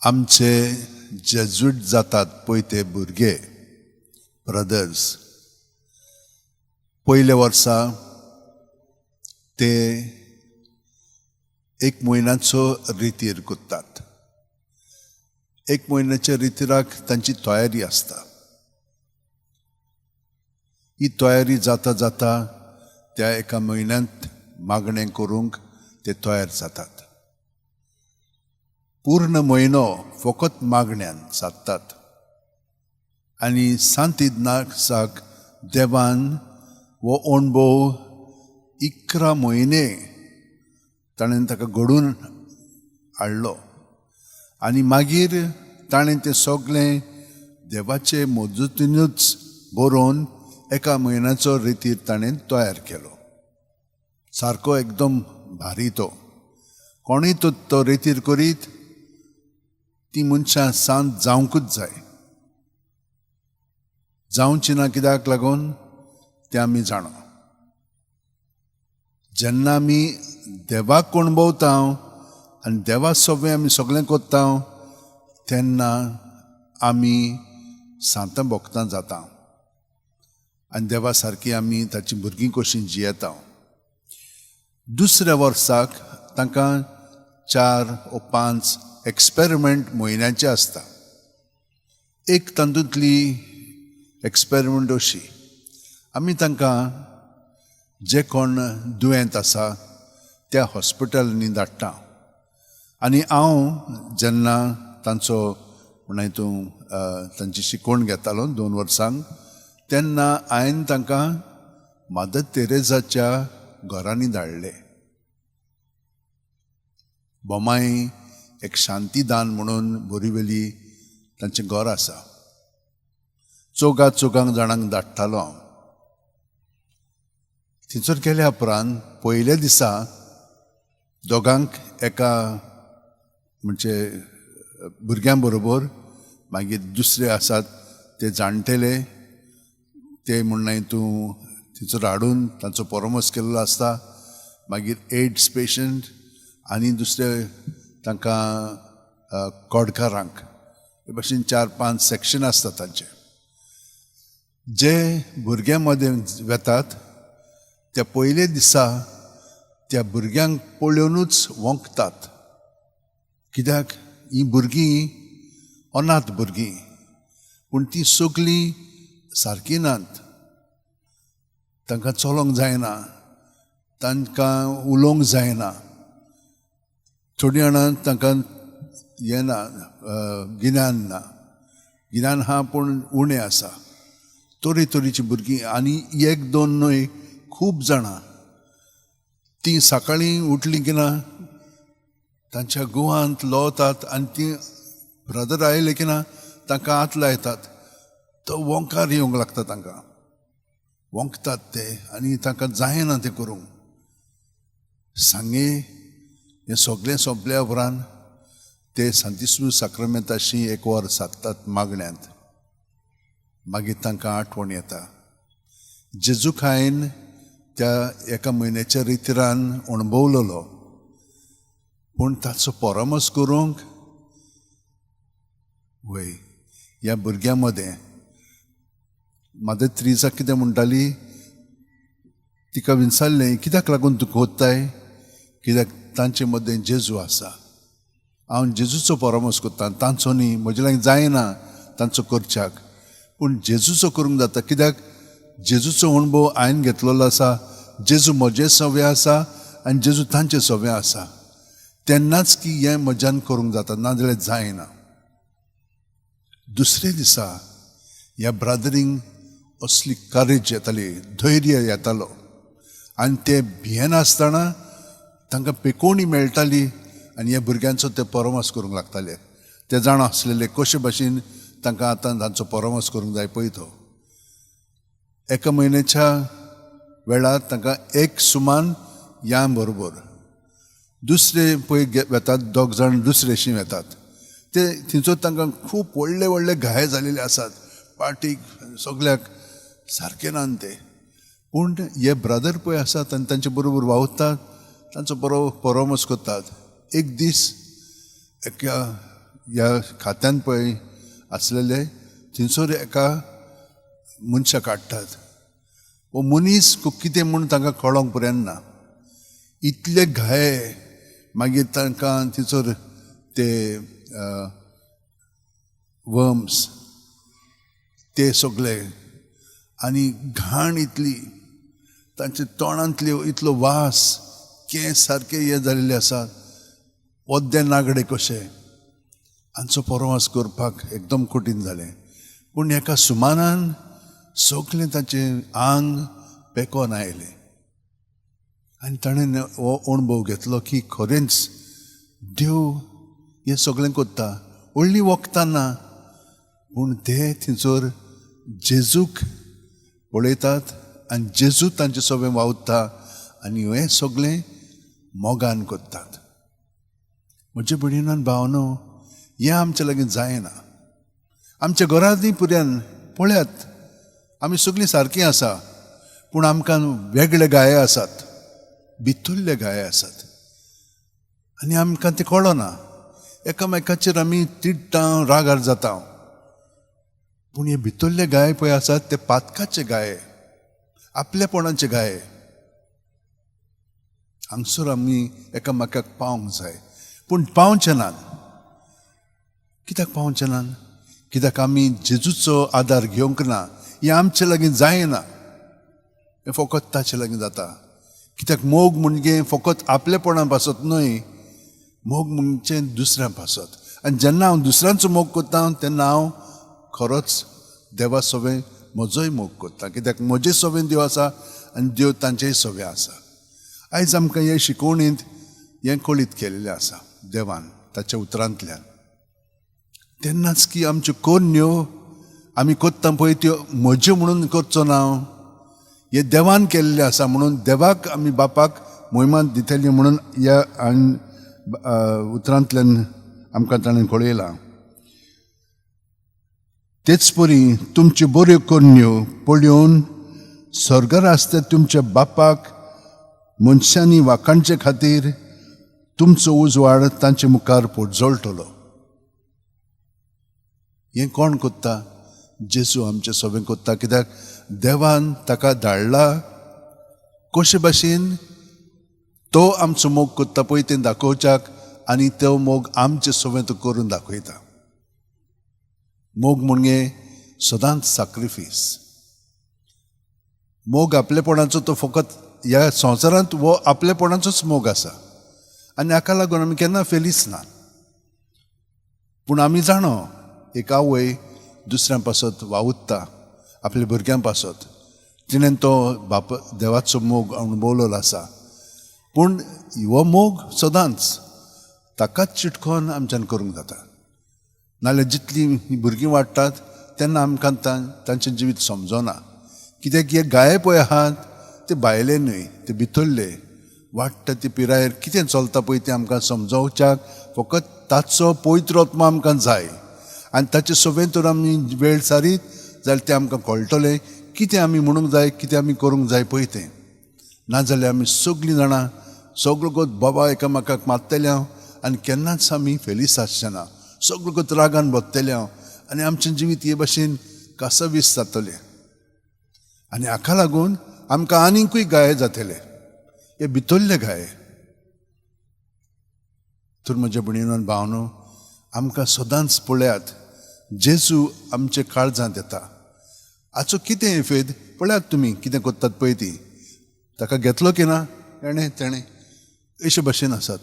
आमचे जेजूट जातात पळय ते भुरगे ब्रदर्स, पयल्या वर्सा ते एक म्हयन्याचो रितीर करतात. एक म्हयन्याच्या रितीराक तांची तयारी आसता. ही तयारी जाता जाता त्या एका म्हयन्यांत मागणें करूंक ते तयार जातात. पूर्ण म्हयनो फकत मागण्यान सादतात आनी सांत इग्नासाक देवान हो अणभव 11 म्हयने ताणें ताका घडून हाडलो आनी मागीर ताणें तें सगळें देवाचे मजतीनूच बरोवन एका म्हयन्याचो रितीर ताणें तयार केलो. सारको एकदम भारी तो कोणूय तो रितीर करीत ती मनशां शांत जावंकूच जाय. जावची ना कित्याक लागून तें आमी जाणा. जेन्ना आमी देवाक अणभवता आनी देवा सगळें आमी सगळें करता तेन्ना आमी सांतां भोगतां जाता आनी देवा सारकी आमी ताची भुरगीं कशीं जियेता. दुसऱ्या वर्साक तांकां 4 ओ 5 एक्सपेरिमेंट म्हयन्याचे आसता. एक तातूंतली एक्सपेरिमेंट अशी, आमी तांकां जे कोण दुयेंत आसा त्या हॉस्पिटलांनी धाडटा आनी हांव जेन्ना तांचो म्हणा तूं तांची शिकवण घेतालो 2 वर्सांक तेन्ना हांवें तांकां मदर तेरेजाच्या घरांनी धाडले. बोमाय एक शांतीदान म्हणून बोरिवेली तांचें घर आसा. चौगा चौगांक जाणांक धाडटालो हांव. थंयसर गेल्या उपरांत पयल्या दिसा दोगांक एका म्हणजे भुरग्यां बरोबर, मागीर दुसरे आसात ते जाणटेले ते म्हणनाय तूं थंयसर हाडून तांचो परामर्श केल्लो आसता. मागीर एड्स पेशंट आनी दुसरे तांकां कोडकारांक, हे भाशेन 4-5 सेक्शन आसता तांचे. जे भुरग्यां मदें वेतात त्या पयले दिसा त्या भुरग्यांक पळोवनूच वोंकतात. कित्याक हीं भुरगीं अनाथ भुरगीं, पूण तीं सगळीं सारकीं नात. तांकां चलोंक जायना, तांकां उलोवंक जायना, थोडीं जाणां तांकां हें ना, गिन्यान ना, गिन्यान आहा पूण उणें आसा. तरे तरेचीं भुरगीं आनी 1-2 न्हय, खूब जाणां. तीं सकाळीं उठलीं की ना तांच्या गुवांत लवतात आनी तीं ब्रदर आयले की ना तांकां हात लायतात. तो वोंकार येवंक लागता तांकां, वोंकतात ते आनी तांकां जायना तें करूंक. सांगे हें सगळें सोंपल्या उपरांत ते सांतिस्मू साक्रामेंताशी 1 वर सादतात मागण्यांत. मागीर तांकां आठवण येता जेजूक हांवें त्या एका म्हयन्याच्या रितीरान अणभवलेलो, पूण ताचो परामर्श करूंक वय ह्या भुरग्यां मदें. मदर तेरेजा कितें म्हणटाली, तिका विचारलें कित्याक लागून तूं कोत्ताय, कित्याक तांचे मदें जेजू आसा. हांव जेजूचो परामर्श करता, तांचो न्ही, म्हजे लागीं जायना तांचो करच्याक, पूण जेजूचो करूंक जाता. कित्याक जेजूचो अणभव हांवें घेतलेलो आसा, जेजू म्हजे सवे आसा आनी जेजू तांचे सवे आसा. तेन्नाच की हें म्हज्यान करूंक जाता, नाजाल्यार जायना. दुसरे दिसा ह्या ब्रादरींक असली करेज येताली, धैर्य येतालो आनी ते भियेनासतना तांकां पेकोवणी मेळटाली आनी ह्या भुरग्यांचो ते परामर्श करूंक लागताले. ते जाणा आसलेले कशे भाशेन तांकां आतां तांचो परामर्श करूंक जाय पळय तो. एका म्हयन्याच्या वेळार तांकां एक सुमान या बरोबर दुसरे पळय वेतात, 2 जाण दुसरेशी वेतात. ते थंयसर तांकां खूब व्हडले व्हडले घाये जालेले आसात, पाटीक सगळ्याक सारके ना ते. पूण हे ब्रदर पळय आसात आनी तांचे बरोबर वावुरतात, तांचो बरो परामर्श करतात. एक दीस एका ह्या खात्यान पळय आसलेले थंयसर एका मनशाक हाडटात. हो मनीस कितें म्हूण तांकां कळोंक पर्यंत ना, इतले घाये. मागीर तांकां थंयसर ते वर्म्स ते सगळे आनी घाण इतली, तांच्या तोंडांतले इतलो वास, केंस सारके हे जाल्ले आसात, ओद्दे नागडे कशे. हांचो प्रवास करपाक एकदम कठीण जालें. पूण एका सुमानान सगळें ताचें आंग पेकोन आयलें आनी ताणें हो अणभव घेतलो की खरेंच देव हें सगळें करता. व्हडलीं वखदां ना, पूण ते थंयसर जेजूक पळयतात आनी जेजू तांचे सगळें वावुरता आनी हें सगळें मोगान करतात. म्हजे भयणीन भावनो, हें आमचे लागीं जायना. आमच्या घरांतली पुऱ्यान पळयात, आमी सगळीं सारकीं आसा, पूण आमकां वेगळे गाये आसात, भितरले गाये आसात आनी आमकां तें कळना. एकामेकाचेर आमी तिडटा, रागार जाता. पूण हे भितरले गाये पळय आसात ते पातकाचे गाये, आपलेपणाचे गाये. हांगसर आमी एकामेकाक पावंक जाय, पूण पावचे नात. कित्याक पावचे नात? कित्याक आमी जेजूचो आदार घेवंक ना. हें आमचे लागीं जायना, हें फकत ताचे लागीं जाता. कित्याक मोग म्हणजे फकत आपलेपणा पासत न्हय, मोग म्हणजे दुसऱ्यां पासत. आनी जेन्ना हांव दुसऱ्यांचो मोग करता तेन्ना हांव खरोच देवा सवें म्हजोय मोग करता, कित्याक म्हजे सवें देव आसा आनी देव तांचेय सवें आसा. आयज आमकां हे शिकवणींत हें कळीत केल्लें आसा देवान ताच्या उतरांतल्यान. तेन्नाच की आमच्यो कोन्यो आमी करता पळय त्यो म्हज्यो म्हणून करचो ना, हे देवान केल्लें आसा म्हणून देवाक आमी बापाक मोहिमान दितली म्हणून ह्या उतरांतल्यान आमकां ताणें कळयलां. तेच परी तुमच्यो बऱ्यो करण्यो पळोवन स्वर्गार आसता तुमच्या बापाक मनशांनी वाखाणचे खातीर तुमचो उजवाड तांचे मुखार पोटजळटलो. हें कोण करता? जेजू आमचें सगळें करता. कित्याक देवान ताका धाडला कशे भाशेन तो आमचो मोग करता पळय तें दाखोवच्याक, आनी तो मोग आमचे सगळें तो करून दाखयता. मोग म्हणजे सदांच साक्रिफीस. मोग आपलेपणाचो तो फकत ह्या संवसारांत हो आपलेपणाचोच मोग आसा आनी हाका लागून आमी केन्ना फेलीच ना. पूण आमी जाणो एक आवय दुसऱ्यां पासत वावुरता, आपल्या भुरग्यां पासत, तिणें तो बाप देवाचो मोग अणभवलेलो आसा. पूण हो मोग सदांच ताकाच चिटकोन आमच्यान करूंक जाता. नाल्यार जितलीं भुरगीं वाडटात तेन्ना आमकां तांचें जिवीत समजना. कित्याक हे गाये पळय आहात ते भायले न्हय, ते भितरले. वाडटा ते पिरायेर कितें चलता पळय तें आमकां समजोवच्याक फकत ताचो पवित्र आत्मा आमकां जाय आनी ताचे सवें तर आमी वेळ सारीत जाल्यार तें आमकां कळटलें कितें आमी म्हणूंक जाय, कितें आमी करूंक जाय पळय तें. नाजाल्यार आमी सगळीं जाणां सगळो गोत बाबा एकामेकाक मारतले हांव आनी केन्नाच आमी फेलीस आसचे ना, सगळो गोत रागान भोगतले हांव आनी आमचें जिवीत हे भाशेन कासावीस जातलें. आनी हाका लागून आमकां आनीकूय गाये जातले, हे भितरले गाये. तर म्हज्या भयणीन भावनो, आमकां सदांच पळयात जेजू आमचे काळजांत येता. आचो कितें इफेद पळयात तुमी कितें करतात पळय ती, ताका घेतलो की ना हेणें तेणें अशे भाशेन आसात.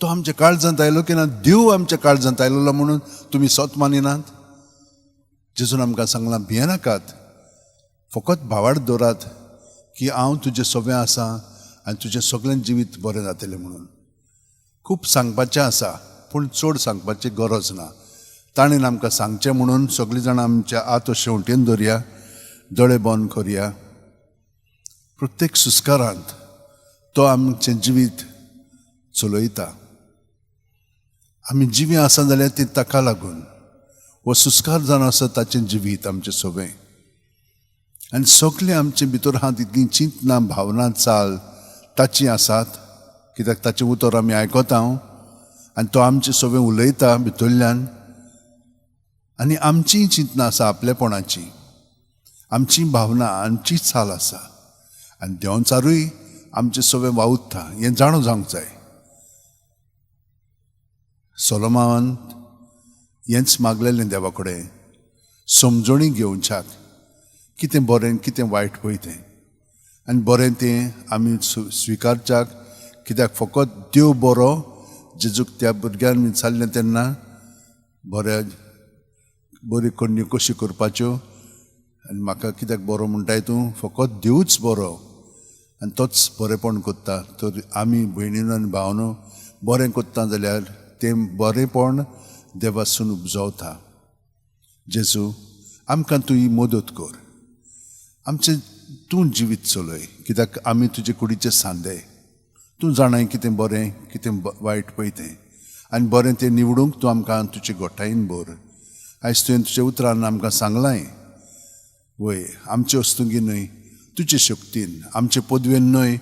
तो आमच्या काळजांत आयलो की ना, देव आमच्या काळजांत आयलेलो म्हणून तुमी सत मानिनात. जेजून आमकां सांगलां भियेनाकात, फकत भावार्थ दवरात की हांव तुजें सगळें आसा आनी तुजें सगळें जिवीत बरें जातलें म्हणून. खूब सांगपाचें आसा पूण चड सांगपाची गरज ना. ताणें आमकां सांगचें म्हणून सगळीं जाणां आमच्या आत शेंवटेन दवरया, दोळे बंद करया. प्रत्येक सुस्कारांत तो आमचें जिवीत चलयता. आमी जिवीं आसा जाल्यार ती ताका लागून. हो सुस्कार जावन आसा ताचें जिवीत आमचें सगळें. आनी सगळें आमचे भितर आहा तितलीं चिंतनां भावना चाल ताची आसात, कित्याक ताचें उतर आमी आयकता आनी तो आमचें सगळें उलयता भितरल्यान. आनी आमचीय चिंतनां आसा आपलेपणाची, आमची भावना, आमची चाल आसा आनी देंवचारूय आमचें सगळें वावुरता हें जाणो जावंक जाय. सोलोमान हेंच मागलेलें देवा कडेन, समजणी घेवच्याक कितें बरें कितें वायट पळय तें, आनी बरें तें आमी स्विकारच्याक, कित्याक फकत देव बरो. जेजूक त्या भुरग्यान विचारलें तेन्ना बऱ्या बऱ्यो करण्यो कश्यो करपाच्यो आनी म्हाका कित्याक बरो म्हणटाय तूं, फकत देवूच बरो आनी तोच बरेंपण करता. तर आमी भयणीनो आनी भावनो बरें करता जाल्यार तें बरेंपण देवासून उपजवता. जेजू आमकां तूं ही मदत कर, आमचें तूं जिवीत चलय, कित्याक आमी तुजे कुडीचे सांदे. तूं जाणाय कितें बरें कितें वायट पळय तें, आनी बरें तें निवडूंक तूं आमकां तुजे गोठायेन भर. आयज तुवें तुज्या उतरान आमकां सांगलांय, वय आमचे वस्तुंगी न्हय तुजे शक्तीन, आमचे पदवेन न्हय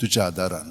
तुज्या आदारान.